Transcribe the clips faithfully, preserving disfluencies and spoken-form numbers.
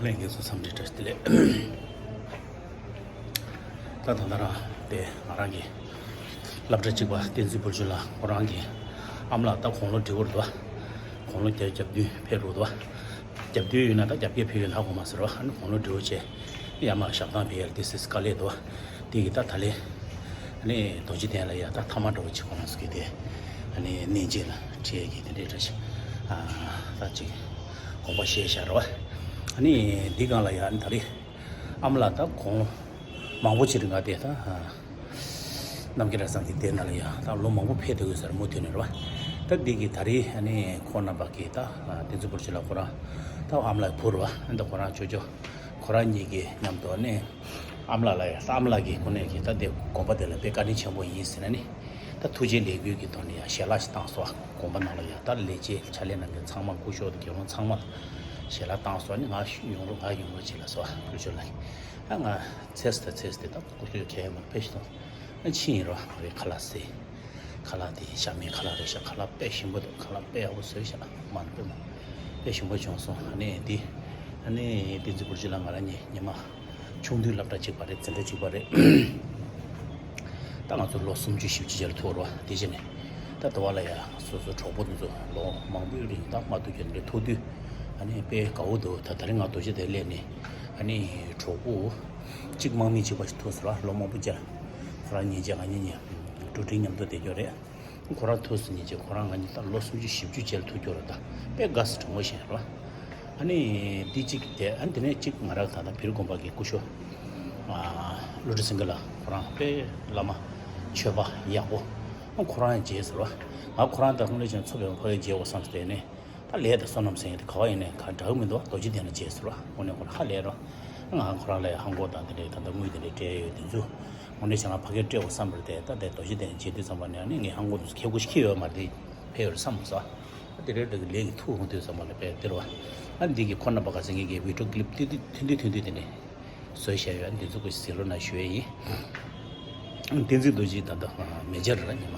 ལྷན་རྒྱས་ཚོ་འཚམས་འདྲི་བཀྲ་ཤིས་བདེ་ལེགས། ད་ད་ལྟ་རང་དེ་ང་རང་གི་སློབ་གྲྭ་གཅིག་པ་བསྟན་འཛིན་བུ་བཅོལ་ལགས་ཁོ་རང་གི་ཨ་མ་ལགས་ད་དགུང་ལོ་བགྲེས་པོ་རེད་འདུག་དགུང་ལོ་བརྒྱད་བརྒྱད་ཅུ་དོན་ཕེབས་འགྲོ་འདུག་བརྒྱད་ཅུ་དོན་ཡོད་ན་ད་བརྒྱད་ཅུ་ཕེབས་ཡོད་ལྷག་དགོས་མ་ཟེར་བ། ཨ་ནི་དགུང་ལོ་བགྲེས་པོ་བྱས་ཡར་མར་ཞབས་ཐང་ཕེབས་ཡར་དེ་སྲིད་དཀའ་ལས་འདུག་དེ་གི་ད་ད་ལས་ཨ་ནི་རྡོ་རྗེ་གདན་ལ་ཡ་ད་ཐ་མ་འདྲ་བོ་ཅིག་ཁོ་རང་ཚོ་གི་དེ་ཨ་ནི་གནས་མཇལ་ལ་ཁྲིད་ཡས་ཀྱི་དེ་འདྲའི་འདྲ་ཞིག་ཨ་ད་ཅིག་དགོངས་པ་བཞེས་བཞག་རེད་བ། ཨ་ནི་འདི་སྒང་ལ་ཡ་ཨ་ནི་ད་རེས་ཨ་མ་ལགས་ད་དགུང་ལོ་མང་པོ་ཅིག་རིང་ག་དེ་ད་ཨ་རྣམ་རྒྱལ་གྲྭ་ཚང་གི་སྡེ་ནང་ལ་ཡ་ད་ལོ་མང་པོ་ཕེབས་བསྡད་ཡོད་ས་རེད་མུ་མཐུད་ནས་རེད་བ། ད་འདི་གི་ད་རེས་ཨ་ནི་ཁོང་རྣམ་པ་གི་ད་ཨ་བསྟན་འཛིན་བུ་བཅོལ་ལགས་ཁོ་རང་ད་ཨ་མ་ལགས་བུ་རེད་བ། ཨ་ནི་ད་ཁོ་རང་ཅོ་ཅོ་ཁོ་རང་གཉིས་ཀྱི་མཉམ་དུ་ཨ་ནི་ཨ་མ་ལགས་ལ་ཡ་ད་ཨ་མ་ལགས་ཀྱི་ཁོ་ནས་ཀྱི་ད་དེ་དགོངས་པ་དེ་ལ་དཔེ་བཀའ་དྲིན་ཆེན་པོ་ཡིན་ཟེར་ན་ནི། ད་ཐུགས་རྗེ་ལེགས་འབུལ་གྱི་ཐོག་ནས་ཡང་ཞལ་ལག་ཞིག་བཏང་སོང་། དགོན་པ་ནང་ལ་ཡང་ད་ལས་བྱེད་ཕྱག་ལས་གནང་མཁན་ཚང་མ་སྐུ་ཞབས་དང་དགེ་སློང་ཚང་མ་ལ་ཞལ་ལག་བཏང་སོང་། ཨ་ནི་ང་ཡོང་རོགས་ང་ཡོང་རོགས་བྱེད་ལ་སོང་སྐུ་ཞབས་ལགས། ཨ་ང་ཚེས་དང་ཚེས་དེ་ད་སྐུ་ཞབས་ཁྱེད་མ་ཕེབས་ཤིག་དང་ཨ་ཕྱིན་ཡིན་རོགས་ང་རའི་ཁ་ལག་ཟས། ཁ་ལག་དེ་ཞྭ་མོའི་ཁ་ལག་རེད་ཤག་ཁ་ལག་དཔེ་ཞིམ་པོ་འདུག་ཁ་ལག་དཔེ་ཡག་པོ་བཟོས་ཤག་མ་དཔེ་མ་དཔེ་ཞིམ་པོ་བྱུང་སོང་། ཨ་ནི་འདི་ཨ་ནི་བསྟན་འཛིན་བུ་བཅོལ་ལགས་ང་རང་གཉིས་ཉི་མ། ཆུང་དུས་སློབ་གྲྭ་གཅིག་པ་རེད། འཛིན་གྲྭ་གཅིག་པ་རེད། ད་ང་ཚོ་ལོ་སུམ་ཅུ་བཞི་བཅུ་ཅིག་ལ་ཐུག་རོགས་དེ་བྱས་ནས་ད་ལྟ་བ་ལ་ཡ་སོ་སོའི་གྲོགས་པོ་དེ་ཚོ་ལོ་མང་པོའི་རིང་ད་མ་ཐུག་རྒྱུ་འདྲ་ཐུག་དུས་ཨ་ནི་དཔེ་དགའ་བོ་འདུག་ད་ད་རིང་ང་རྡོ་རྗེ་གདན་སླེབས་ནས་ཨ་ནི་གྲོགས་པོ་གཅིག་དམག་མི་གཅིག་པ་ཞིག་ཐུག་ཟེར་བ་ལོ་མང་པོ་རྗེས་ཁོ་རང་གཉིས་རྗེས་ང་གཉིས་གཉིས་གྲུབ་འབྲས་མཉམ་དུ་བསྡད་རྒྱུ་རེད། ཁོ་རང་ཐུགས་སུ་ཉིད་ཀྱིས་ཁོ་རང་ང་གཉིས་ད་ལོ་སུམ་ཅུ་བཞི་བཅུ་རྗེས་ལ་ཐུག་རྒྱུ་རེད། ད་དཔེ་དགའ་སུ་དྲང་པོ་བཤད་རོགས། ཨ་ནི་འདི་གཅིག་དེ་ཨ་ནི་དེ་ནས་གཅིག་ང་རང་ད་ལྟ་བི་རི་དགོན་པ་གི་སྐུ་ཞབས་ཨ་བློ་གྲོས་སེང་གེ་ལགས་ཁོ་རང་དཔེ་བླ་མ་ཆོས་པ་ཡག་པོ་ཨ་ཁོ་རང་ཡང་མཇལ་ཟེར་བ། ང་ཁོ་རང་ད་དངོས་གནས་བྱས་ན་ཚོ་བའི་ཕ་གིར་མཇལ་དགོས་བསམ་སྟེ་ནས། ད་ལས་དང་བསོད་ནམས་ཟེར་མཁན་དེ་ག་བ་ཡིན་ནའི་ག་འདྲ་གི་མི་འདུག་རྡོ་རྗེ་གདན་ལ་མཇལ་ཟེར་བ་དངོས་གནས་ཁོ་རང་ཧ་ལས་རོ། ང་ཁོ་རང་ལ་ཧང་གོ་དང་དེ་འདྲའི་ད་ལྟ་དངུལ་དེ་འདྲའི་སྤྲད་ཡོད་དེ་ཚོ་དངོས་གནས་བྱས་ན་ཕ་གིར་སྤྲད་དགོས་བསམ་པ་རེད་དེ། ད་ལྟའི་རྡོ་རྗེ་གདན་མཇལ་དུས་ཙམ་པ་ནས་ཨ་ནི་ངས་ཧང་གོ་དེ་ཚོ་ཁྱེད་སྐུ་ཞིག་ཁྱེད་ཡོད་མ་རེད་ཕེབས་ཡོད་རེད་བསམ་མ་སོང་། ད་དེ་འདྲའི་འདྲ་གི་ལས་ཀྱི་ཐུགས་ཧོང་དུས་ཙམ་པ་ལ་དཔེ་སྟེར་བ། ཨ་ནི་འདི་གི་ཁོ་རྣམ་པ་ག་ཚོད་ངེད་ཀྱི་བི་ཌིའོ་ཀི་ལིབ་ཐུང་ཐུང་ཐུང་ཐུང་དེ་འདྲ། བཟོས་བཞག་ཡོད། འདི་ཚོ་ཀུན་གཟིགས་རོགས་གནང་ཞུ་ཡས་ཡིན། བསྟན་འཛིན་རྡོ་རྗེ་ད་ལྟ་མེ་ཇར་རེད་ཉི་མ།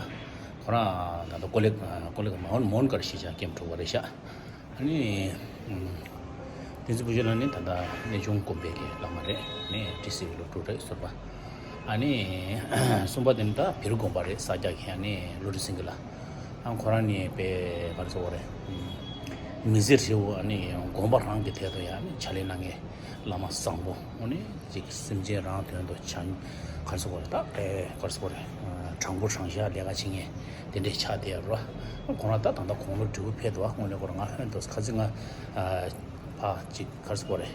ཁོ་རང་ད་ལྟ་ཀོ་ལེ་ཀོ་ལེ་མོན་མོན་གྷར་གཞིས་ཆགས་ཀེམ་དྲུག་པ་རེད་ཤག་ཨ་ནི་བསྟན་འཛིན་བུ་ཆུང་ལགས་ནི་ད་ལྟ་གནས་ཆུང་དགོན་པའི་གི་བླ་མ་རེད། ནི་ཏི་སི་ཝི་སློབ་ཕྲུག་རེད་ཟུར་པ། ཨ་ནི་གསུམ་པ་དེ་ནི་ད་བི་རི་དགོན་པ་རེད། ས་སྐྱ་གི་ཨ་ནི་བློ་གྲོས་སེང་གེ་ལགས། ཨ་ཁོ་རང་ནི་དཔེ་ག་རེ་ཟེར་དགོས་རེད། མི་ཚེ་ཧྲིལ་བོ་ཨ་ནི་དགོན་པ་རང་གི་ཐད་དུ་ཡང་ནི་ཕྱག་ལས་གནང་མཁན་བླ་མ་བཟང་པོ་ཨ་ནི་ཅིག་སེམས་ཅན་རང་དོན་དུ་བྱང་ག་རེ་ཟེར་དགོས་རེད། ད་དཔེ་ག་རེ་ཟེར་དགོས་རེད། དྲང་པོ་དྲང་བཞག་ལས་ཀ་བྱེད་མཁན་དེ་འདྲས་ཆགས་བསྡད་ཡོད་རེད་བ། ཁོ་རང་ད་ད་ལྟ་དགུང་ལོ་བགྲེས་པོ་ཕེབས་འདུག་བ། དངོས་གནས་ཁོ་རང་ང་ཧོན་འདུག་ཁ་ཚིག་ང་ཕ་ཅིག་ག་རེ་ཟེར་དགོས་རེད།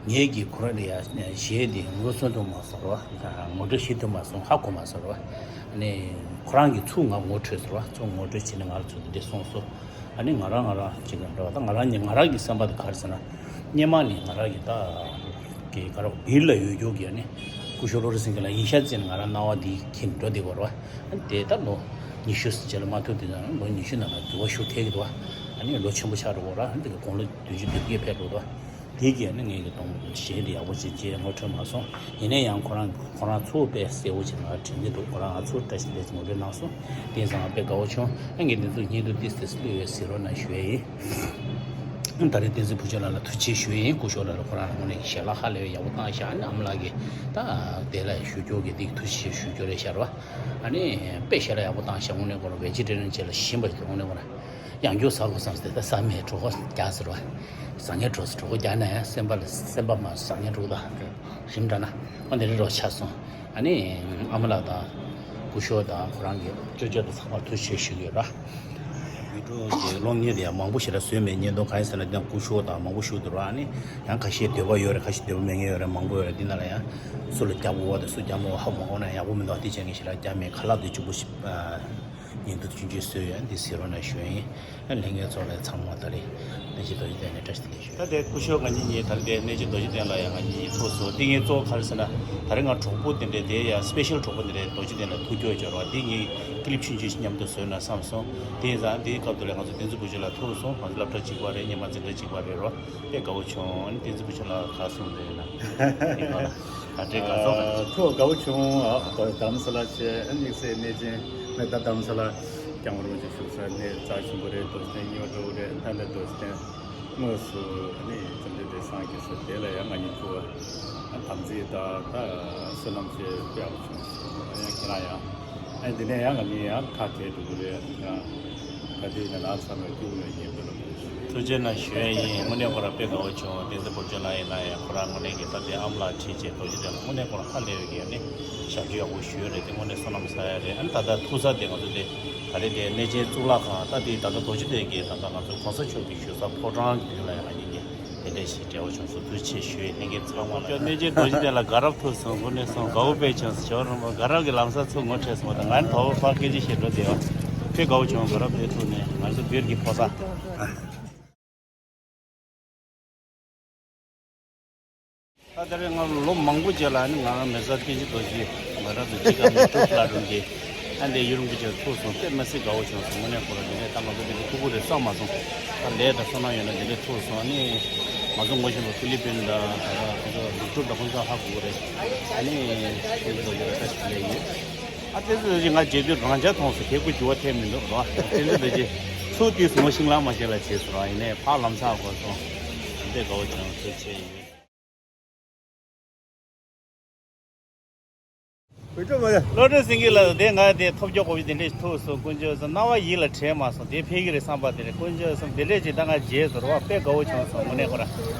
ངེད་ཀྱིས་ཁོ་རང་ལ་ཡ་གཞས་འདི་ངོ་སོན་ཐུབ་མ་སོང་བ། ངོ་སྤྲོད་བྱེད་ཐུབ་མ་སོང་། ཧ་གོ་མ་སོང་བ། ཨ་ནི་ཁོ་རང་གིས་ཚུར་ང་ངོ་འཕྲོད་ཟེར་བ། ཚུར་ངོ་སྤྲོད་བྱས་ནས་ང་ལ་ཚུར་འདི་འདྲས་གསུངས་སོང་། ཨ་ནི་ང་རང་ང་རང་ཅིག་འདྲ་བ་ད་ང་རང་ཉིད་ང་རང་གི་བསམ་པ་དེ་ག་རེ་ཟེར་ན། སྔོན་མ་ནས་ང་རང་གི་ད་གི་ག་རེ་བིར་ལ་ཡོད་རྒྱུ་གི་ཨ་ནི་སྐུ་ཞབས་བློ་གྲོས་སེང་གེ་ལ་ཡིག་ཆ་བཙལ་ནས་ང་རང་རྣ་བ་འདི་འཁྱེར་འགྲོ་བསྡད་པ་རེད་བ། ཨ་ནི་དེ་ད་ལོ་ཉི་ཤུ་རྗེས་ལ་མ་ཐུག་དུས་ཙང་ལོ་ཉི་ཤུ་ནང་ལ་འགྱུར་བ་ཤུགས་ཐེབས་ཀྱི་འདུག་བ། ཨ་ནི་ལོ་ཆེན་པོ་ཆགས་འགྲོ་གི་རེད་བ། ཨ་ནི་དེ་གི་དགུང་ལོ་བདུན་ཅུ་དོན་བརྒྱད་ཕེབས་འགྲོ་འདུག་བ། དེ་གིས་ནི་ངེད་ཀྱི་གདོང་གཞས་འདི་ཡག་པོ་ཅིག་མཇལ་ངོ་འཕྲོད་མ་སོང་། ཡིན་ན་ཡང་ཁོ་རང་ཁོ་རང་ཚོ་དཔེ་གསལ་བོ་ཅིག་ང་དྲན་གྱི་འདུག་ཁོ་རང་ང་ཚོ་བཀྲ་ཤིས་བདེ་ལེགས་ངོ་སྤྲོད་གནང་སོང་། དེ་ཙང་དཔེ་དགའ་བོ་བྱུང་། ཨ་ངས་འདི་ཚོ་བརྙན་ཐུང་ཏིས་ཏིས་བླུགས་ཡོད་ཟེར་རོགས་གནང་ཞུ་ཡས་ཡིན། ད་རེས་བསྟན་འཛིན་བུ་ཆུང་ལགས་ལ་ཐུགས་རྗེ་ཆེ་ཞུ་ཡས་ཡིན། སྐུ་ཞབས་ལགས་ལ་ཁོ་རང་ལ་དངོས་གནས་ཞལ་ལག་ཧ་ལས་པའི་ཡག་པོ་བཏང་ཤག་ཨ་ནི་ཨ་མ་ལགས་ཀྱིས་ད་དེ་ལ་ཞུ་སྐྱོར་གྱི་འདི་ཐུགས་རྗེ་ཆེ་ཞུ་རྒྱུ་རེད་ཤག་རོ། ཨ་ནི་དཔེ་ཞལ་ལག་ཡག་པོ་བཏང་ཤག་དངོས་གནས་ཁོ་རང་བེ་ཇི་ཊེ་རི་ཡན་བྱས་ལ་ཞིམ་པ་རེད། དངོས་གནས་ཁོ་རང་། ཡང་རྒྱུ་ཟ་དགོས་བསམ་སྟེ་ད་ཟ་མེད་གྲོད་ཁོག་རྒྱགས་ཟེར་བ། ཟ་མཁན་གྲོད་གྲོད་ཁོག་རྒྱགས་ན་ཡང་སེམས་པ་ལ་སེམས་པ་མ་ཟ་མཁན་གྲོད་ཁོག་ད་རིམ་འདྲ་ན་ཨ་འདི་རེ་རོགས་ཆགས་སོང་། ཨ་ནི་ཨ་མ་ལགས་དང་སྐུ་ཞབས་དང་ཁོ་རང་གི་ཅོ་ཅོ་དང་ཚང་མར་ཐུགས་རྗེ་ཆེ་ཞུ་གི་ཡོད་ར། ཡུ་ཊུབ་ཀྱི་གློག་བརྙན་དེ་ཡང་མང་པོ་ཞིག་ལ་བཟོས་མེད། བརྙན་ཐུང་གང་ཡིན་ཟེར་ན་དེ་སྐུ་ཞབས་དང་མང་པོ་ཞུ་འདུག་ར། ཨ་ནི་ཡང་ཁ་ཤས་འདོད་པ་ཡོད་རེད། ཁ་ཤས་འདོད་པ་མེད་མཁན་ཡོད་རེད། མང་པོ་ཡོད་རེད། འདི་ནང་ལ་ཡང་སུ་ལ་རྒྱག་དགོས་པ་དང་སུ་རྒྱག་མ་དགོས་ཧ་མ་གོ་ན་ཡག་པོ་མི་འདུག་དེ་བྱས་ངས་ཞེ་དྲག་རྒྱག་མེད། ཁ་ལག་དེ་གཅིག་པོ་ཞིག་ཨ། ཉིན་ཐོ་ཆུང་ཆུང་བཟོས་ཡོད། འདི་གཟིགས་རོགས་གནང་ཞུ་ཡ་ཡིན། ལྷན་རྒྱས་ཚོ་ལ་ཚང་མ་ད་རེས་གནས་ཆེན་རྡོ་རྗེ་གདན་ནས་བཀྲ་ཤིས་བདེ་ལེགས་ཞུ། ད་ལྟའི་སྐུ་ཞབས་ང་གཉིས་གཉིས་ད་རེས་དེ་གནས་ཆེན་རྡོ་རྗེ་གདན་ལ་ཡང་ང་གཉིས་ཐུག་སོང་། འདི་ངའི་གཙོ་བོ་ག་རེ་ཟེར་ན། ད་རེས་ང་གྲོགས་པོ་དེ་འདྲས་དེ་ཡང་སི་པེ་ཤལ་གྲོགས་པོ་དེ་འདྲས་རྡོ་རྗེ་གདན་ལ་ཐུག་རྒྱུ་ཡོད་ཅོག་ར། འདི་ངས་ཀི་ལིབ་ཆུང་ཆུང་ཞིག་མཉམ་དུ་བཟོས་ན་བསམ་སོང་། དེ་ཡིན་ཙང་འདིའི་སྐབས་དེ་ལ་ང་ཚོ་བསྟན་འཛིན་བུ་ཆུང་ལགས་ཐུག་སོང་། ང་ཚོ་སློབ་གྲྭ་གཅིག་པ་རེད། སྔོན་མ་འཛིན་གྲྭ་གཅིག་པ་རེད་རོ། དཔེ་དགའ་བོ་བྱུང་། ཨ་ནི་བསྟན་འཛིན་བུ་ཆུང་ལགས་ག་གསུངས་འདུག་ཡིན་ན། དེ་ག་ལ། ཨ་ཐུགས་དགའ་བོ་བྱུང་། ཨ་རྡ་རམ་ས་ལ་བྱས། ཨ་དམིགས་བསལ་གནས་ཆེན་ནི་ད་རྡ་རམ་ས་ལ་སྐྱབས་མགོན་རིན་པོ་ཆེ་བཞུགས་ས་གནས་རྩ་ཆེན་པོ་རེད། རྡོ་རྗེ་གདན་རྙིང་པ་འདྲ་བོ་རེད། ད་ལྟ་རྡོ་རྗེ་གདན་དངོས་སུ་ཨ་ནི་བཅོམ་ལྡན་འདས་ ང་གི་ས་དེ་ལ་ཡང་ང་གཉིས་ཐུག་པ། ཨ་དམ་ཚིག་དང་ད་བསོད་ནམས་ཆེ་དཔེ་ཡག་པོ་བྱུང་སོང་། ཨ་ཡང་ཁྱེད་རང་ཡང་། ཨ་འདི་ནས་ཡང་ང་གཉིས་ཡང་ཁ་བྲལ་འགྲོ་གི་རེད། ཡང་ད་དེ་ནས་ལམ་སང་ནས་སྐྱིད་པོ་ནས་ཉན་པ་ལ་མོ་ཞུ། ཐུགས་རྗེ་གནང་ཞུ་ཡས་ཡིན། དངོས་གནས་ཁོ་རང་དཔེ་དགའ་བོ་བྱུང་། བསྟན་འཛིན་ཕུར་ལྕོག་ལགས་ཡིན་ན་ཡང་ཁོ་རང་དངོས་གནས་ཀྱི་ད་ལྟའི་ཨ་མ་ལགས་ཁྲིད་བྱས་རྡོ་རྗེ་གདན་ལ་དངོས་གནས་ཁོ་རང་ཧ་ལས་པའི་གི་ཨ་ནི་ཞབས་ཞུ་ཡག་པོ་ཞུས་རེད། དེ་དངོས་གནས་བསོད་ནམས་བསགས་ཡ་རེད། ཨ་ནི་ད་ལྟ་ཐུག་ས་དེ་ང་ཚོ་དེ་ག་རེ་དེ་གནས་ཆེན་གཙུག་ལག་ཁང་། ད་དེ་ད་ལྟ་རྡོ་རྗེ་གདན་གྱི་ད་ལྟ་ང་ཚོ་གོང་ས་མཆོག་གི་བཞུགས་ས་ཕོ་བྲང་མདུན་ལ་ཡང་ང་གཉིས་ཀྱིས་དེ་འདྲས་ཞིག་འབྲེལ་བ་བྱུང་སོང་། ཐུགས་རྗེ་ཆེ་ཞུ་ཡས། ལྷན་རྒྱས་ཚང་མ་ལ། ནས་ཀྱི་རྡོ་རྗེ་གདན་ལ་དགའ་རབ་ཐུག་སོང་། དངོས་གནས་སོང་དགའ་བོ་དཔེ་བྱུང་སོང་། ཇོ་རིན་པོ་དགའ་རབ་ཀྱི་ལམ་སང་ཚུར་ངོ་འཕྲད་སོང་བ་དང་། ང་ནི་དོ་བོ་ཕར་སྐད་ཆ་བཤད་འགྲོ་བསྡད་ཡོད། དཔེ་དགའ་བོ་བྱུང་། དགའ་རབ་དེ་ཐུག་ནས་ང་ཚོ་སྦིར་གྱི་ཕོ་གསར། ད་ལྟ་རེ་ང་ལོ་མང་པོ་རྗེས་ལ་ནི་ང་རང་མེ་བཟའ་བསྟན་འཛིན་རྡོ་རྗེ་ང་རང་ཚོ་གཅིག་ཁ་མི་ཐུབ་ལ་རུང་གི་ཨ་འདས་ཡུན་རིང་པོ་ཅིག་ཐུག་སོང་། དཔེ་མི་སྲིད་དགའ་བོ་བྱུང་སོང་། དངོས་གནས་ཁོ་རང་འདི་འདྲས་ད་ང་ཚོ་འདི་འདྲས་ཐུག་གི་རེད་བསམ་མ་སོང་། ད་ལས་དང་བསོད་ནམས་ཡོད་ན་འདི་འདྲས་ཐུག་སོང་། ཨ་ནི་ང་ཚོ་ངོ་ཤེས་པ་ཧྥི་ལི་པིན་དང་ད་ལྟ་ཁོ་ཚོ་ལུག་ཕྲུག་དང་ཁོ་ཚོ་ཧ་གོ་གི་རེད། ཨ་ནི་བསྟན་འཛིན་རྡོ་རྗེ་ལ་བཀྲ་ཤིས་བདེ་ལེགས་ཡོད། ཨ་བསྟན་འཛིན་རྡོ་རྗེ་ང་མཇལ་དུས་རང་འཇགས་མཐོང་སོང་། དེ་ཁོ་འགྱུར་བ་ཐེབས་མི་འདུག་རོ། བསྟན་འཛིན་རྡོ་རྗེ་ཚུར་དུས་སུ་ངོ་ཤིང་ལ་མ་བྱེད་ལ་བྱས་སོང་ར། ཡིན་ནའི་ཕར་ལམ་སང་གོ་སོང་། འདི་དགའ་བོ་བྱུང་། ཐུགས་རྗེ་ཆེ་ཡོད། བོད་ཕྲུག་མ་རེད། བློ་གྲོས་སེང་གེ་ལགས་དེ་ང་དེ་ཐོབ་སྐྱོ་གོ་བའི་དེ་འདྲས་ཐུག་སོང་། དཀོན་མཆོག་གསུམ་སྣང་བ་ཡིད་ལ་དྲན་མ་སོང་། དེ་ཕེབས་ཀྱི་རེད་བསམ་པ་དེ་རེད། དཀོན་མཆོག་གསུམ་དེ་འདྲས་ཅིག་ད་ང་མཇལ་སོང་ར་བ། དཔེ་དགའ་བོ་བྱུང་སོང་། དངོས་གནས་ཁོ་ར།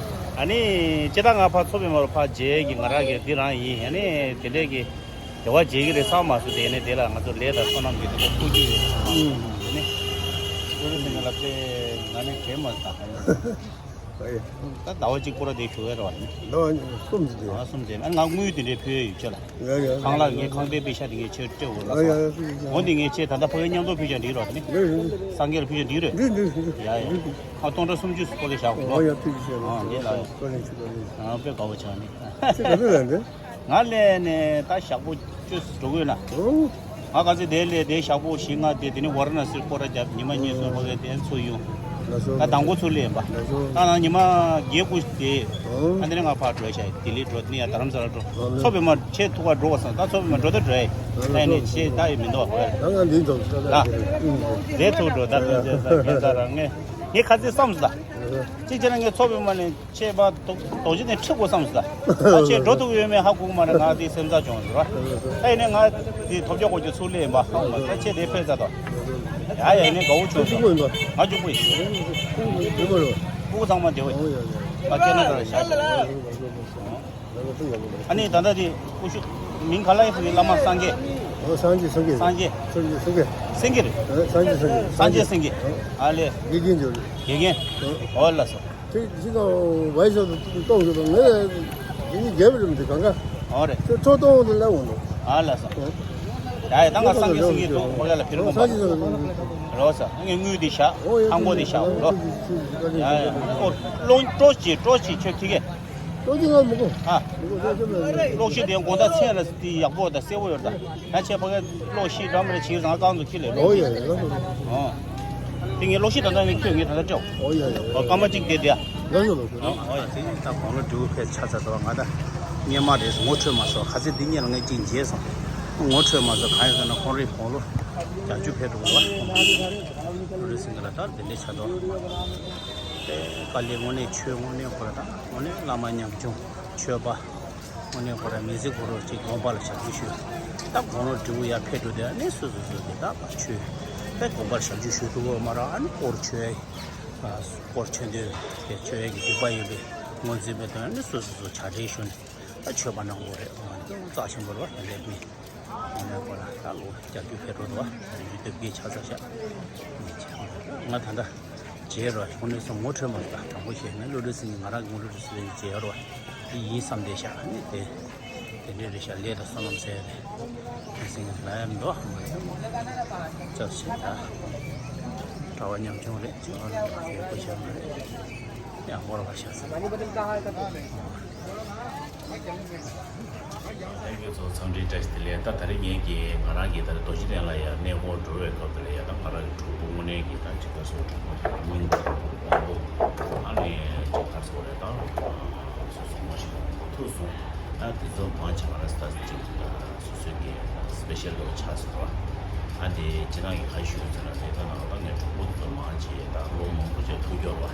ཨ་ནི་ཅི་ད་ང་ཕར་ཚོ་པའི་མ་རུ་ཕར་མཇལ་གྱི་ང་ར་གི་འདི་རང་ཡིན། ཨ་ནི་དེ་འདྲས་ཀྱི་དེ་བ་མཇལ་གྱི་རེད་བསམ་མ་སོང་། དེ་ནས་དེ་ལ་ང་ཚོ་ལས་དང་བསོད་ནམས་ཀྱི་དེ་ཚོ་ཐུགས་རྒྱུས་ཡོད་སོང་། ཨ་ནི་བློ་གྲོས་སེང་གེ་ལགས་དཔེ་ང་ནི་དྲན་མ་སོང་། ཨེ། ད་ཟླ་བ་གཅིག་སྐོར་དེ་ཞུ་ཡ་རེད་བ། ཟླ་བ་གསུམ་ཙམ་དེ། ཟླ་བ་གསུམ་དེ། ཨ་ང་དངུལ་དེ་འདྲའི་ཕུལ་ཡ་ཡོད་ཆེ་ལ། ཡ་ཡ། ཁང་གླ་ངས་ཁང་པའི་པེ་ཤ་དེ་ངས་ཁྱེད་སྤྲད་འོ་ལ་ཡ་ཡ། སོང་། འོ་འདི་ངས་ཁྱེད་ད་ལྟ་ཕ་གི་མཉམ་དུ་ཕུལ་ཀྱང་འགྲིག་རོགས་དེ་ནི། ཡ་ཡ། སངས་རྒྱས་ལ་ཕུལ་ཀྱང་འགྲིག་རེད། འགྲིག་འགྲིག་འགྲིག། ཡ་ཡ། ཁང་སྟོང་ཕྲག་སུམ་ཅུ་སོགས་ལས་བཞག་དགོས་ལོ། ཨོ་ཡ། ཐུགས་རྗེ་ཆེ་ལོ། ཨ་འདི་ལ། བཀའ་དྲིན་ཆེ་བཀའ་དྲིན་ཆེ། ཨ་དཔེ་དགའ་བོ་བྱུང་ནི། ཁྱེད་ག་ཚོད་ལ་འདི། ང་ལས་ནས་ད་ཞག་པོ་བཅུ་འགྲོ་དགོས་ན། ཨོ། ང་ག་ཚོད་དེ་ལས་དེ་ཞག་པོ་བཞི་ལྔ་དེ་དེ་ནི་ཝཱ་ར་ཎ་སིར་སྐོར་ར་རྒྱབ། ཉི་མ་གཉིས་གསུམ་ཕ་གི་དེ་ཚོ་ཡོང་། ལགས་སོ། ད་དང་པོ་ཚུར་སླེབས་པ། ལགས་སོ། ད་ང་ཉི་མ་བརྒྱད་དགུ་དེ། ཨོ། ཨ་འདི་ནས་ང་ཕར་འགྲོ་ཤག་ལྡི་ལི་འགྲོ། དེ་ནས་ཡར་རྡ་རམ་ས་ལ་འགྲོ། ཨོ་ལགས། མཚོ་པདྨ་ཆེས་ཐུག་ག་འགྲོ་བ་སོང་། ད་མཚོ་པདྨ་འགྲོ་ད་འགྲོ་ཡ། ཨོ་ད་ཡིན་ནས་ལགས་སོ། ཆེས་ད་ཡོད་མི་འདུག་བ། ད་ང་འདི་འགྲོ་ས་ད། ཨ། ཨུ། དེ་ཐུག་འགྲོ་ད། ད་ད་ད་ད་རང་ངས་ངས་ཁ་ཚིག་བསམ་སོང་ད། ལགས་སོ། གཅིག་བྱས་ན་ངས་མཚོ་པདྨ་ནས། ཁྱེད་ཕར་རྡོ་རྡོ་རྗེ་གདན་ཁྲིད་དགོས་བསམ་སོང་། ད་ཁྱེད་འགྲོ་ཐུབ་ཡོད་མེད་ཧ་གོ་གི་མ་རེད། ང་དེ་སེམས་ཚ་བྱུང་ཟེར་བ། ད་ཡིན་ནའི་ང་དེ་ཐོབ་རྒྱག་དགོས་ཀྱི་ཚུར་སླེབས་ཡིན་པ་ཧ་གོ་མ་རེད། ད་ཁྱེད་དེ་ཕེབས་ཚར་དོ། ཡ་ཡ། ཡིན་ནའི་དགའ་བོ་བྱུང་སོང་། ང་གཅིག་པུ་ཡིན། སྤུ་གུ་ཚང་མ་བདེ་པོ་ཡིན། ད་ཁྱེད་རྣམ་པ་ལ་ཞག་ཨ་ནི་ད་ལྟ་དེ་སྐུ་ཞབས་མིང་ག་ལ་ཡིན་ཟེར་གི། བླ་མ་སངས་རྒྱས། ཨོ་སངས་རྒྱས་སེང་གེ། སངས་རྒྱས། སངས་རྒྱས་སེང་གེ། སེང་གེ་རེད། ཨོ་སངས་རྒྱས་སེང་གེ། སངས་རྒྱས་སེང་གེ། ཨོ། ཨ་ལས། དགེ་རྒན་ཇོ་རི། དགེ་རྒན། ཨོ། ཨོ་ལགས་སོ། དེ་ཅི་དང་བའི་ཤོག་ཏུ་གཏོང་དགོས་པ་ངས་དེ་ནི་རྒྱལ་བ་རིན་པོ་ཆེ་གང་ག་ཨོ་རེད། ཁྱོད་ཁྲོ་གཏོང་དུ་སླེབས་འོང་དུ། ཨ་ལགས་སོ། ཡ་ཡ། ད་ང་སངས་རྒྱས་སེང་གེ་ཐུག་ཁོ་ལ་ལ་ཕེབས་དགོངས་པ། ཨོ་སངས་རྒྱས་སེང་གེ། རོགས་ས་ངས་དངུལ་དེ་བཞག་ཨོ་ཡ། ཧང་གོ་དེ་བཞག་རོགས། ཡ་ཡ། ཨོ་ལོ་སྤྲོ་ཅི་སྤྲོ་ཅི་ཁྱོད་ཁྱི་གེ། ལྟོ་ཅི་ང་མི་དགོས། ཨ། མི་དགོས། ལྟོ་ཅི་མ་རེད། གློག་ཤིང་དེ་དགོང་དག་མཚན་ལ་དེ་ཡག་པོ་དང་གསལ་པོ་ཡོད་ད། ད་ཆད་ཕ་གི་གློག་ཤིང་འདྲ་མ་རེད། བྱིངས་རང་རྐང་དུ་ཁྱི་ལས་ལོ། ཨོ་ཡ་ཡ། ཨོ། དེ་ངས་གློག་ཤིང་ད་ལྟ་ངས་ཁྱོད་ངས་ད་ལྟ་སྤྲད། ཨོ་ཡ་ཡ། ཨོ་སྐར་མ་གཅིག་དེ་དེ། ལོ་ཡོད་ལོ་ཡོད། ཨོ་ཡ། དེ་ད་དགུང་ལོ་དྲུག་ཕེབས་ཆ་ཚ་ད་ང་ད་སྔོན་མ་རེད། ངོ་འཕྲོད་མ་སོང་། ཁ་ཚིག་འདི་གཉིས་ལ་ངས་གཅིག་མཇལ་སོང་། ངོ་འཕྲོད་མ་སོང་། གང་ཡིན་ཟེར་ན་ཁོང་རའི་དགུང་ལོ་བརྒྱད་ཅུ་ཕེབས་འགྲོ་གི་རེད་བ། ལོ་རེ་ཟིན་གི་ལ་ད་དེ་འདྲས་ཆ་ད། དེ་དཀའ་ལས་དངོས་གནས་ཆོས་དངོས་གནས་ཁོ་ར་དང་དངོས་གནས་བླ་མ་ཉམ་ཆུང་ཆོས་པ་དངོས་གནས་ཁོ་ར་མི་ཚེ་གུ་རུ་གཅིག་དགོངས་པ་ལ་ཞབས་ཞུ་ཞུ། ད་དགུང་ལོ་དྲུག་ཡར་ཕེབས་འགྲོ་དེ་ཨ་ནི་སོ་སོ་སོ་དེ་ད་པ་ཆོས་དེ་དགོངས་པ་ལ་ཞབས་ཞུ་ཞུ་ཐུབ་པ་མ་ར། ཨ་ནི་དཀོར་ཆོས་དཀོར་ཆོས་འདོན་དེ་ཆོས་ཀྱི་སྡིག་པ་ཡོད་པའི་ངོས་འཛིན་པའི་དོན་ཨ་ནི་སོ་སོ་སོ་བྱ་བྲལ་ཞུ་ནས་ད་ཆོས་པ་གནང་དགོས་རེད། རྩ་ཆེན་པོ་རེད་བ། དེ་འདྲའི་དཔེ། དངོས་གནས་ཁོ་ལ་ད་ལོ་བརྒྱད་ཅུ་ཕེབས་འགྲོ་འདུག་བ། ཡུལ་སྟོད་དགེ་ཆགས་ས་ཤག་ང་ད་ལྟ་མཇལ་རོགས། དངོས་གནས་སོ་ངོ་འཕྲོད་མ་སོང་། དྲང་པོ་བཤད་ན་བློ་གྲོས་སེང་གེ་ང་རང་ངོ་འཕྲོད་སེ་མཇལ་རོགས། དེ་ཡིན་བསམ་བསྡད་ཤག་ཨ་ནི་དེ་དེ་འདྲས་རེད་ཤག་ལས་དང་བསོད་ནམས་ཟེར་རེད། དེ་སེང་གེ་ལ་ཡང་འདུག་བ། ཅག་ཤེས་ད། གྲྭ་བ་ཉམ་ཆུང་རེད། ཅག་ལ་ཡོད་པ་ཤག་མ་རེད། ཡང་སྐོར་བ་ཤག་ཟེར། ལྷན་རྒྱས་ཚོ་འཚམས་འདྲི་བཀྲ་ཤིས་བདེ་ལེགས། ད་ད་རེས་ངེད་ཀྱིས་ང་རང་གིས་ད་རེས་རྡོ་རྗེ་གདན་ལ་ཡར་གནས་སྐོར་འགྲོ་བའི་སྐབས་དེ་ལ་ཡ་ད་ང་རང་གི་གྲོགས་པོ་དངོས་གནས་ཀྱི་ད་ཅིག་ད་སོ་གྲོགས་པོ་དང་སྔོན་གྱི་གྲོགས་པོ་དཔང་པོ་ཨ་ནི་ཅིག་ག་རེ་ཟེར་དགོས་རེད། ད་སོ་སོ་ངོ་ཤེས་པ་ཐུག་སོང་། ད་དེ་ཚོ་མང་ཆེ་བ་ར་ད་ཅིག་སོ་སོའི་གི་སི་པེ་ཤལ་དུ་ཆགས་སོང་བ། ཨ་དེ་ཁྱེད་རང་གིས་ག་རེ་ཞུ་ཡོད་ཟེར་ན་དེ་ད་ནང་ད་ངའི་གྲོགས་པོ་དེ་ཚོ་མང་ཆེ་ད་ལོ་མང་པོ་ཅིག་ཐུག་ཡོད་པ།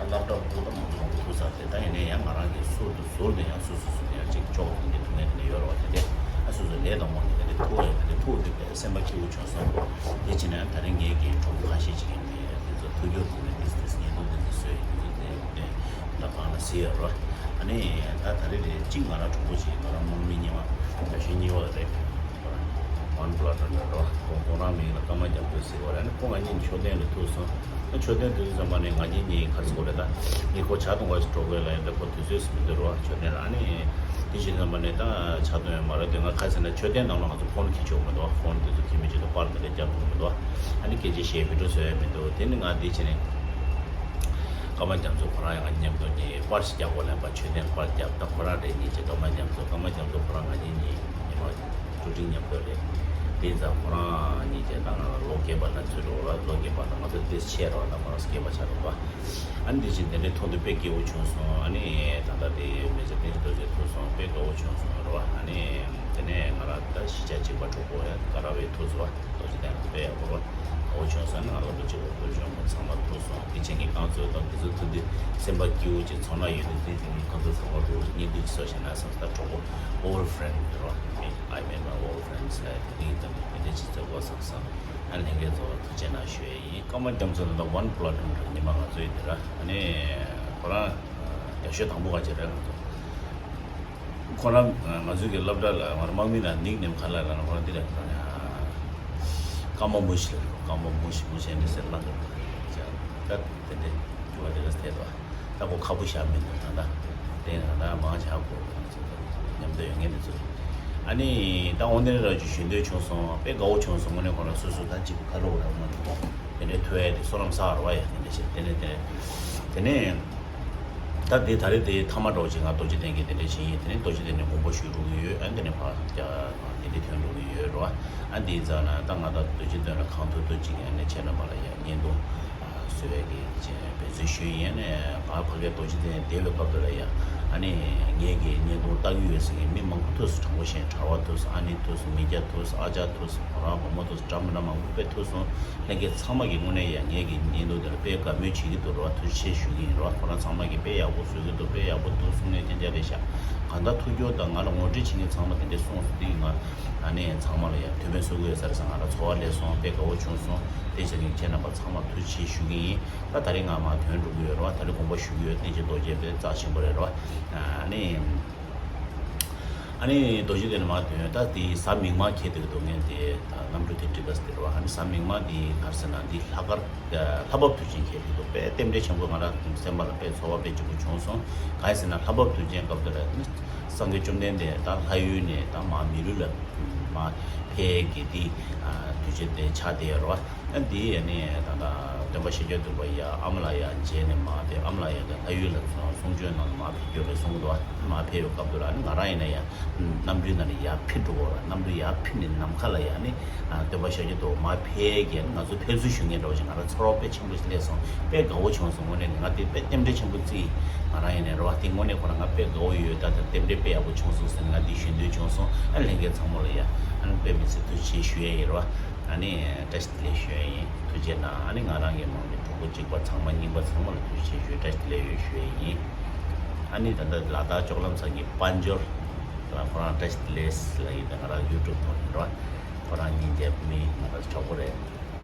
སློབ་གྲྭ་ལྐོག་ལྟ་མང་པོ་མང་པོ་ཐུག་ཚར་ཏེ། ད་ཡིན་ནའི་ཡང་ང་རང་གི་ཟུར་དུ་ཟུར་དུ་ཡང་སོ་སོ་སོ་ཡང་ཅིག་ཅོག་དེ་འདྲ་ཐུག་མཁན་དེ་འདྲ་ཡོད་རེད་བ། དེ་འདྲ་ཨ་སོ་སོ་ལས་དང་མོ་ནི་དེ་འདྲ་ཐུག་ཡོད། དེ་འདྲ་ཐུག་དུས་དཔེ་སེམས་པ་སྐྱིད་པོ་བྱུང་སོང་། དེ་བྱས་ན་ད་རིང་ངེད་ཀྱི་གྲོགས་པོ་ཁ་ཤས་ཅིག་ཡིན་པས་དེ་ཚོ་ཐུག་རྒྱུ་དེ་འདྲ་དེ་དེ་བརྙན་ཐུང་དེ་ཚོ་བཟོས་ཡོད། དེ་ཚོ་དེ་འདྲ་གང་ལ་གཟིགས་ཡོད་རེད་བ། ཨ་ནི་ད་ད་རེས་རེད་ཅིག་ང་རང་གྲོགས་པོ་ཅིག་ང་རང་དམག་མི་གཉིས་པ་རྒྱ་ཤོད་གཉིས་པ་རེད། ཝན་པ་ལ་ཊོན་རེད་རོ། ཁོང་ཁོང་རང་མིང་ལ་ཀརྨ་རྒྱ་མཚོ་ཟེར་བ་རེད། ཨ་ནི་ཁོང་ང་གཉིས་མཆོད་རྟེན་ལ་ཐུག་སོང་། ཨ་མཆོད་རྟེན་དུས་ཙམ་པ་ནས་ང་གཉིས་གཉིས་ག་རེ་ཟེར་དགོས་རེད། ད་ངས་ཁོ་ཇ་འཐུང་བ་ཞིག་འགྲོ་དགོས་ལབ་ཡིན། ད་ཁོ་དུས་ཚོད་ཟིན་མི་འདུག་རོ། མཆོད་རྟེན་ལ་ཨ་ནི་དེ་བཞིན་ཙམ་པ་ནས་ད་ཇ་འཐུང་ཡོད་མ་རེད་དེ། ང་ག་རེ་ཟེར་ན་མཆོད་རྟེན་ནང་ལ་ང་ཚོ་ཕོན་འཁྱེར་ཆོག་མི་འདུག་ཕོན་དེ་ཚོ་འཁྱེར་མི་བྱེད་དུ་པར་དེ་འདྲ་རྒྱག་ཐུབ་མི་འདུག་ཨ་ནི་སྐད་ཆ་བཤད་བི་ཌིའོ་བཟོ་ཡ་མི་འདུག་དེ་ནི་ང་འདི་བྱས་ནས་ཀརྨ་རྒྱ་མཚོ་ཁོ་རང་ཡང་མཉམ་དུ་ངས་པར་ཞིག་རྒྱག་དགོས་ལབ་པ། མཆོད་རྟེན་པར་རྒྱབ། ད་ཁོ་རང་རེད་གཉིས་བྱས། ཀརྨ་རྒྱ་མཚོ་ཀརྨ་རྒྱ་མཚོ་ཁོ་རང་ང་གཉིས་གཉིས་ཉི་མ་ཀྲུ་ཀྲིང་མཉམ་དུ་རེད། དེ་ཙང་ཁོ་རང་གཉིས་བྱས་ད་ང་ལ་ལོ་རྒས་པ་ལ་ཚོད་འགྲོ་ལ། ལོ་རྒས་པ་ལ་ང་ཚོ་ཏེས་ཆེ་རོགས་ད་ཁོ་རང་སྐྱེས་པ་ཆགས་རོགས་པ། ཨ་ནི་དེ་བཞིན་དེ་འདྲའི་ཐོག་ཏུ་དཔེ་སྐྱིད་པོ་བྱུང་སོང་། ཨ་ནི་ད་ལྟ་དེ་མི་ཚེ་བརྟན་རྡོ་རྗེ་ཐུག་སོང་། དཔེ་དགའ་བོ་བྱུང་སོང་རོགས། ཨ་ནི་དེ་ནས་ང་རང་ད་གཞིས་ཆགས་གཅིག་པ་གྲོགས་པོ་ཡ་དགའ་ར་བའི་ཐུག་སོང་། རྡོ་རྗེ་གདན་ལ་དཔེ་ཡག་པོ་རོགས། དགའ་བོ་བྱུང་སོང་། ང་ལ་ལོ་གཅིག་པ་བོད་ལྗོངས་པ་ཚང་མ་ཐུག་སོང་། དེ་བྱས་ངས་རྐང་ཚོད་དང་དེ་ཚོ་ཐུག་དུས་སེམས་པ་སྐྱིད་པོ་ཅིག་ཚོར་སྣང་ཡོད་དུས་དེ་དེ་ངས་རྐང་ཚོད་ཚང་མ་རུ་བརྙན་ཐུང་ཅིག་བཟོ་བྱས་ན་བསམ་སོང་། ད་གྲོགས་པོ་old friend་རོགས། I made my old friends་ལ་དེ་རིང་དང་དེ་འདྲ་ཅིག་བཟོ་དགོས་བསམ་སོང་། ཨ་ལྷན་རྒྱས་ཚོ་ཐུགས་རྗེ་གནང་ཞུ་ཡ་ཡིན། ཀརྨ་རྒྱ་མཚོ་ད་ལྟ་ཝན་པ་ལ་ཊོན་རེད། ཉི་མ་ང་ཚོ་ཡི་དེ་ར། ཨ་ནི་ཁོ་རང་རྒྱ་ཤོད་དང་པོ་ག་ཅིག་རེད་ང་ཚོ། ཁོ་རང་ང་ཚོའི་གི་སློབ་གྲྭ་ལ་ང་རང་དམག་མི་ནང་ནིག་ནེམ་ག་ལ་ལ་ན་ཁོ་རང་འདི་ལ་ཁོ་རང་ཀརྨ་མུ་ཤི་ལ། ཀརྨ་མུ་ཤི་མུ་ཤི་འདི་ཟེར་ལ་ད་དེ་འདྲའི་འགྱུར་བ་དེ་འདྲ་ཐེབས་པ། ད་ཁོ་ཁ་པོ་བཞག་མི་འདུག་ད་ལྟ་དེ་ང་ད་མང་ཆ་གོ་མཉམ་དུ་ཡོད་མཁན་དེ་ཚོ། ཨ་ནི་ད་འོ་འདི་འདྲ་ཅིག་ཞུ་འདོད་བྱུང་སོང་། དཔེ་དགའ་བོ་བྱུང་སོང་། དངོས་གནས་ཁོ་རང་སོ་སོ་ད་ཅིག་ཁ་ལོ་ར་མ་འདུག་དེ་འདྲའི་ཐུག་ཡ་དེ་བསོད་ནམས་བསགས་ར་བ་ཡ་དེ་འདྲ་བྱས་དེ་ནས་དེ་དེ་ནས། ད་དེ་ད་རེས་དེ་མཐའ་མ་འདྲ་བོ་ཅིག་ང་རྡོ་རྗེ་གདན་གྱི་དེ་འདྲ་བྱེད་ཡིན། དེ་ནས་རྡོ་རྗེ་གདན་ནས་དགོངས་པ་ཞུ་འགྲོ་གི་ཡོད། ཨ་དེ་ནས་ཕར་རྒྱ་དེ་འདྲ་ཐོན་འགྲོ་གི་ཡོད་རོ། ཨ་དེའི་རྩ་ན་ད་ང་ད་རྡོ་རྗེ་གདན་ལ་གང་ཐུབ་ཐུབ་ཅིག་ཨ་ནས་ཁྱེད་རྣམ་པ་ལ་ཡ་བརྙན་ཐུང་བཟོ་བའི་གི་འབད་བརྩོན་ཞུ་ཡིན། ཨ་ནས་ང་ཕ་གིར་རྡོ་རྗེ་གདན་བསྡད་པའི་སྐབས་དེ་ལ་ཡ་ཨ་ནི་ངེད་ཀྱི་བརྙན་ཐུང་ལྟ་གི་ཡོད་ཟེར་མཁན་མི་མང་པོ་ཐུག་སོང་། དྲང་པོ་བཤད་གྲྭ་བ་ཐུག་སོང་། ཨ་ནེ་ཐུག་སོང་། མི་སྐྱ་ཐུག་སོང་། ཨ་ཅག་ཐུག་སོང་། ཁོ་རང་བུ་མོ་ཐུག་སོང་། འདྲ་མི་འདྲ་མང་པོ་དཔེ་ཐུག་སོང་། ལྷན་རྒྱས་ཚང་མ་གི་ངོས་ནས་ཡང་ངེད་ཀྱི་བརྙན་ཐུང་དེ་ལ་དཔེ་དགའ་མོས་བྱེད་ཀྱི་འདུག་རེད་བ། ཐུགས་རྗེ་ཆེ་ཞུ་གི་ཡིན་རེད་བ། ཁོ་རང་ཚང་མ་གིས་དཔེ་ཡག་པོ་བཟོ་གི་འདུག་དཔེ་ཡག་པོ་འདུག་གསུང་མཁན་རྐྱང་རྐྱང་རེད་ཤག་གང་ལྟར་ཐུགས་སྐྱོ་དང་ང་ལ་ངོ་སྤྲོད་བྱེད་མཁན་ཚང་མ་དེ་འདྲས་གསུངས་སོང་དུས་ང་ཨ་ནེ་ཚང་མ་ལ་ཡང་ཐུགས་ཕན་གསོས་ཀྱི་ཡོད་ས་རེད་བསམ། ང་ལ་ཚོར་བ་སླེབས་སོང་། དཔེ་དགའ་བོ་བྱུང་སོང་། དེ་བྱས་ནས་ཁྱེད་རྣམ་པ་ཚང་མར་ཐུགས་རྗེ་ཆེ་ཞུ་གི་ཡིན། ད་ད་རེས་ང་མར་ཐོན་འགྲོ་གི་ཡོད་རེད་བ། ད་རེས་དགོངས་པ་ཞུ་གི་ཡོད། བསྟན་འཛིན་རྡོ་རྗེ་དཔེ་རྩ་ཆེན་པོ་རེད་རེད་བ། ཨ་ནེ། ཨ་ནི་རྡོ་རྗེ་གདན་ནས་མར་ཐོན། ད་དེ་གཟའ་མིག་དམར་འཁེལ་བསྡད་ཀྱི་འདུག་ངས་དེ་ད་གནམ་གྲུ་དེ་འགྲིག་ག་ཟེར་བ། ཨ་ནི་གཟའ་མིག་དམར་དེ་ག་རེ་ཟེར་ན་འདི་ལྷག་དཀར་ལྷ་བབས་དུས་ཆེན་འཁེལ་བསྡད་འདུག་དཔེ་རྟེན་འབྲེལ་ཆེན་པོ་ང་རང་སེམས་པ་ལ་དཔེ་ཚོར་བ་དཔེ་ལྗིད་པོ་བྱུང་སོང་། གང་ཡིན་ཟེར་ན་ལྷ་བབས་དུས་ཆེན་སྐབས་དེ་ལ་སངས་རྒྱས་བཅོམ་ལྡན་འདས་ད་ལྷ་ཡུལ་ནས་ད་མར་མི་ལུས་ལ་མར་ཕེབས་ཀྱི་དེ་དུས་ཆེན་དེ་ཆགས་བསྡད་ཡོད་རེད་བ། ཨ་འདི་ཡ་ནི་ད་ལྟ་སྟོན་པ་ཤཱཀྱ་ཐུབ་པ་ཡ་ཨ་མ་ལ་ཡ་མཇལ་ནས་མར་ཕེབས། ཨ་མ་ལ་ཡ་དང་ལྷ་ཡུལ་ལ་གསུང་ཆོས་གནང་ནས་མར་ཕེབས་རྒྱུ་རེད་གསུང་གི་འདུག་ཨ་མར་ཕེབས་པའི་སྐབས་དུ་ལ་ཨ་ནི་ང་རང་ཡིན་ན་ཡ་གནམ་གྲུའི་ནང་ནས་ཡར་འཕུར་འགྲོ་གི་རེད། གནམ་གྲུ་ཡར་འཕུར་ནས་ནམ་མཁའ་ལ་ཡ་ནི་སྟོན་པ་ཤཱཀྱ་ཐུབ་པ་མར་ཕེབས་ཀྱི་ང་ཚོ་ཕེབས་བསུ་ཞུ་མཁན་འདྲ་བོ་ཞིག་ང་རང་ཚོར་བ་དཔེ་ཆེན་པོ་ཞིག་སླེབས་སོང་། དཔེ་དགའ་བོ་བྱུང་སོང་། དངོས་གནས་ང་དེ་དཔེ་རྟེན་འབྲེལ་ཆེན་པོ་བརྩི། ང་རང་ཡིན་ན་རེད་བ། དེ་དངོས་གནས་ཁོ་རང་ང་དཔེ་དགའ་བོ་ཡོད། ད་ལྟ་རྟེན་འབྲེལ་དཔེ་ཡག་པོ་བྱུང་སོང་ཟེར་ནས་ང་དེ་ཞུ་འདོད་བྱུང་སོང་། ཨ་ལྷན་རྒྱས་ཚང་མ་ལ་ཡ་ཨ་ནི་དཔེ་མི་སྲིད་ཐུགས་རྗེ་ཆེ་ཞུ་ཡ་ཡིན་རེད་བ། ཨ་ནི་བཀྲ་ཤིས་བདེ་ལེགས་ཞུ་ཡ་ཡིན། ཐུགས་རྗེ་གནང་། ཨ་ནི་ང་རང་གི་མང་མི་གྲོགས་པོ་གཅིག་པ་ཚང་མ་རྙིང་པ་ཚང་མ་ལ་ཐུགས་རྗེ་ཆེ་ཞུ། བཀྲ་ཤིས་བདེ་ལེགས་ཡོད་ཞུ་ཡ་ཡིན། ཨ་ནི་ད་ལྟ་ལ་དྭགས་ལྕོག་ལམ་ས་གི་དཔལ་འབྱོར་ལ་ཁོ་རང་བཀྲ་ཤིས་བདེ་ལེགས་ལ་ཡིན་པས། ང་རང་ཡུ་ཊུབ་ཐོག་ནས་རོ། ཁོ་རང་གཉིས་འདེབས་མི་ང་རང་གྲོགས་པོ་རེད།